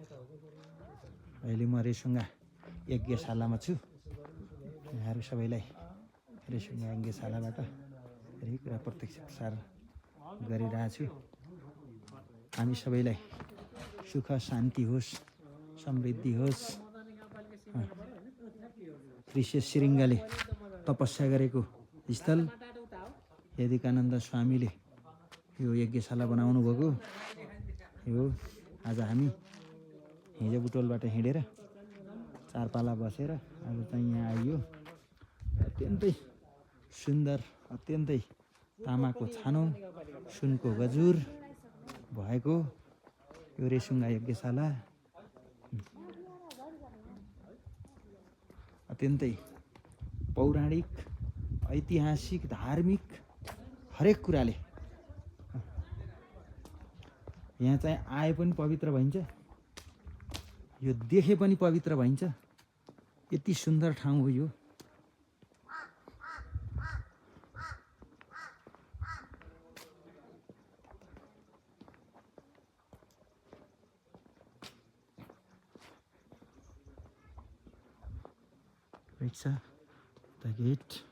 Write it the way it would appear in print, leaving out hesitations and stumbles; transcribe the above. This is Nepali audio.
अहिले म रेसुङ्गा यज्ञशालामा छु। यहाँहरू सबैलाई रेसुङ्गा यज्ञशालाबाट धेरै कुरा प्रत्यक्ष प्रसार गरिरहेको छु। हामी सबैलाई सुख शान्ति होस्, समृद्धि होस्। ऋषि श्रृङ्गले तपस्या गरेको स्थल यदिकानन्द स्वामीले यो यज्ञशाला बनाउनु भएको यो। आज हामी हिजो बुटोलबाट हिँडेर 4 पाला बसेर आज चाहिँ यहाँ आइयो। अत्यन्तै सुन्दर, अत्यन्तै तामाको छानो, सुनको गजुर भएको यो रेसुङ्गा यज्ञशाला अत्यन्तै पौराणिक, ऐतिहासिक, धार्मिक हरेक कुराले यहाँ चाहिँ आए पनि पवित्र भइन्छ, यो देखे पनि पवित्र भइन्छ। यति सुन्दर ठाउँ हो यो। The gate.